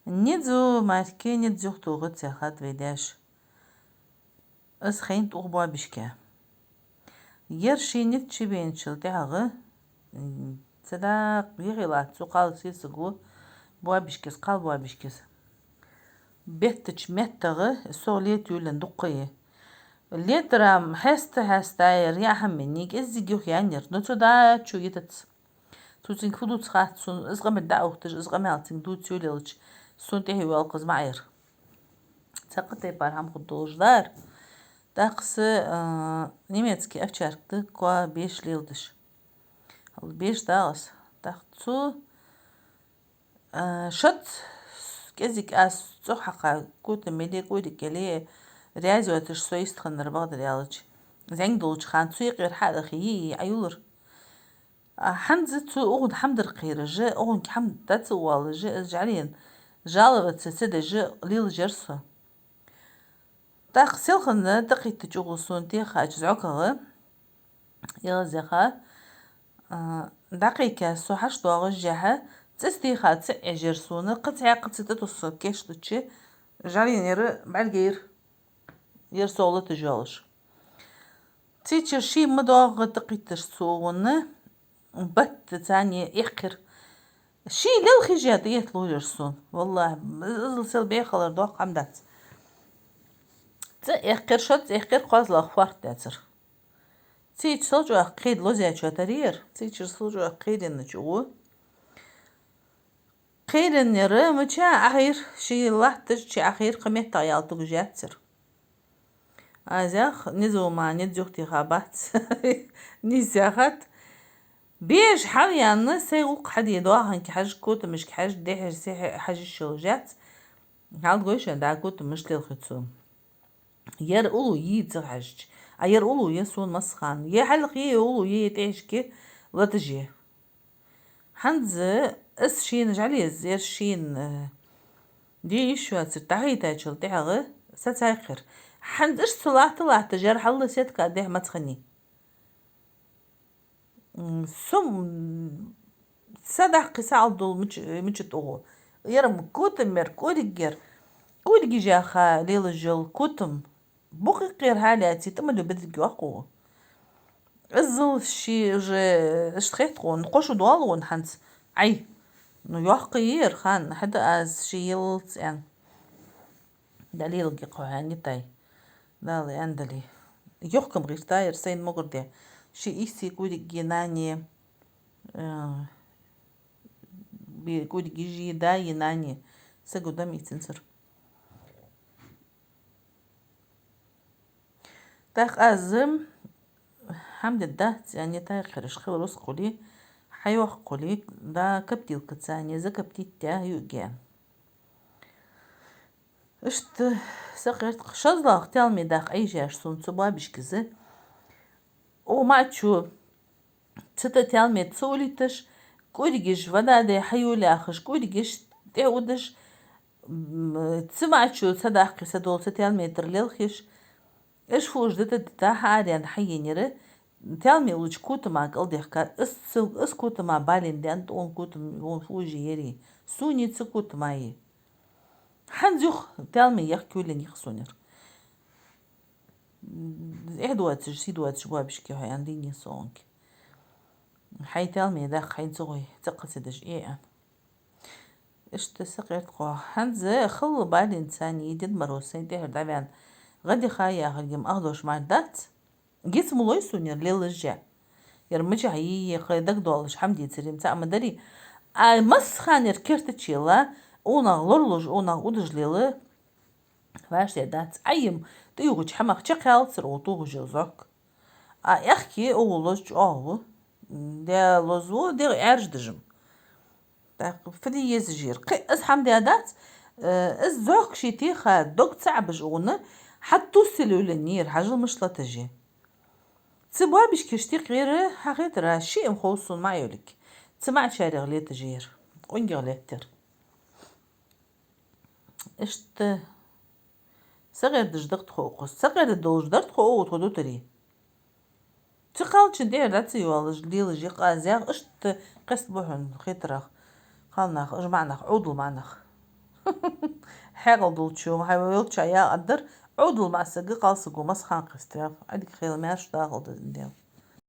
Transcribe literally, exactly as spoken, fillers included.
Низ ва марке, низ юхатохац, яхад вай даьша. Из хайнад укх боабишка. Ер ший низ чубеначул тӀехьагӀа, м, цадакъ юхе латт цу кхалсага, боабишкас, кхалбоабишкас. Беттача меттагӀа сох лета йолаенна дукха я. Летара хьеста-хьеста яр, яа хӀама еннай, кӀеззига юхаяннаяр, но цо дӀачу йитац. Цо цунга фу дувц хац сона, из къамаьл дӀаухийташ, из къамаьл цунга дувца йолаелча, сона тӀехьа йоаллаш из ма Ӏайра. Цхьаккха тайпара хӀама хургдолаш дар. ТӀаккха са, а, немецкий овчарка да, коа беш леладеш. Беш да из. ТӀаккха цо, а, шозза кӀезига аз цӀогӀа хьакха, котам яле, кӀориг яле, раьза йоацаш со йистхиннар, бакъдар аьлча. ЗӀамига долча хана цу юкъера хьа а дахе, йиъ-йиъ Ӏайолар. А хӀанз цо укхунна хӀама дар кхераш, укхунга хӀама дац оалаш, из жӀалена жаловаться ца деш лелаш яр со. ТӀаккха селхан тӀакхийттача укхо сона техача зӀокагӀа, ялзаха, а, дӀакхайкаяь со хьачудоагӀашехьа, цӀи стиха ца Ӏеш яр сона, кхы цхьаькха ца тӀатосса кийчлача, жӀалена яр бӀаргаяйра. Ер сов латаш йолаш. Цу чура ший ма доагӀа тӀакхийтташ цо укхунна, баттаца цхьана эккхар. Ший лелхаш а тӀаэтта ловр яр сона. ВаллахӀи, из сел бехалар доккха хӀама дац. ЦӀи эккхар, шозза эккхар, кхозлагӀа фоарт даьцар. Цу чура сел чӀоагӀа кхийда лозаечо тара яр. Цу чура сел чӀоагӀа кхийденнача укхо. Кхийденнаяр мича Ӏахайра, ший латташ чу Ӏахайра, кхы меттагӀа яла тугаш яцар. Аз яхар: «Низ ва ма, низ юхатеха бац». Нийсса яхад. Беш хьалъяьнна, сай гӀулакх хьаде, доаханга хьажа, котамашка хьажа, дехьара-сехьара хьажа йиш йолаш яц. Хьалдгой шоана, дӀа котамаш лелхе цо. Ер уллув я цига хьежача. А ер уллув я сона массахана. Е хьалха я, уллув я, е тӀехьашка латаш я. ХӀанз из шийна жӀалеза, ер шийна, э, де йиш йоацар дӀахайтачул тӀехьагӀа сацайкхар. ХӀанз иштта со латта-латта жӀар хьалла сетка дехьа маца хиннай. М, со, м, са даккхе са Ӏалдул мича, мича тӀагӀо. Ер-м котам яр, кӀориг яр. КӀоригаш яха лелаш йола котам. Букъ иккхар хьалаьций, тӀа ма дий бедриг йоаккх укхо. Иззал ший уже иштта хет укхо, кхо шу доал укхун хӀанз. Ӏай. Ну, йоаккхаргьяр хӀанз, хьада аз ший яллалца аьнна. ДӀалеларгья-кх хьо хьаьнга, Нитай. Дала аьнна дале. Йохкам гӀертаяр сайна могарде. Ший ийсий кӀориг я, нана я, э, бе кӀориг йиша я, да я, нана я. Сагу дам ийцинсар. ТӀаккха аз хӀама де дац, яьнна, Нитай, кхераш хила рузкъа хуле, хьайоах хуле, да, коптилкаца, не закоптить даь юъге. Иштта сакъердакх, шозлагӀа таьлме даккха Ӏайжеш сона цу боабишкас. О, маӀачо, цу тӀа таьлме ца улийташ, кӀоригаш вададе хьайолаяхаш, кӀоригаш тӀеудаш, м, цу маӀачо ца даккхе са дола цу таьлме тӀара лелхаш, иш фуж дита-дита хьаараяьнна хьаеннаяр, таьлме уллача котама кӀалдехка, из цу, из котама балийна даьннад, он котам, он фуж яр. Сона цу котама я. ХӀанз юха таьлме яхка йолаенна я-кх сона ер. Эхь доацаш, сий доацаш боабишка хьо, аьнна, дийна я со укхунга. Хьай таьлме даккха хьайна ца гӀой, цӀаккха ца деш, э, аьнна. Иштта сакъердакх. ХӀанз хала балийна царна, Дед Мороз сайна тӀехьара дӀаваьнна, гӀадиха яхаргья-м ах дош мара дац. Гиц ма лой сона ер лелаш а. Ер мичахьа йий, кхы дагадоалаш хӀама дийцар-м цаӀ ма дарий. А массахана ер керта чу яла, унах лоралуш, унах удаш лела, вӀаштӀехьа дац. Ӏайим тӀаювхача хӀамах чакхъялацар укхо тохаш йола зӀок. А аьхки укхо лоза чӀоагӀа ва. Де лоза ва, дегӀ Ӏаьржа дажам. ТӀаккха фу де еза жер? Кхы из хӀама де дац, э, из зӀок ший теха дог ца Ӏабаш укхунна, хьатта туссал йолаеннаяр, хьажал мишта латаш я. Цу боабишкашта юкъера хьахетар аз, шиъ-м хов сона маӀа йолга. Цу маӀачарех леташ яр, къонгех леттар. Иштта сагӀердаш дар-кх тхо укхаза. СагӀерда долаш дар-кх тхо укхаза, тхо дутаре. Цу кхалчун тӀера дӀа ца йоалаш, лелаш я-кх аз, яхаш, иштта кхест бу хьона хетарах, кхалнах, уж маӀа нах, Ӏовдал маӀа нах. Хьаькъал долчо, хьай велча яхадар, Ӏовдал маӀа саг, кхалсаго масса хана кхестав. Ӏадика хила маьрша дахал даза дел.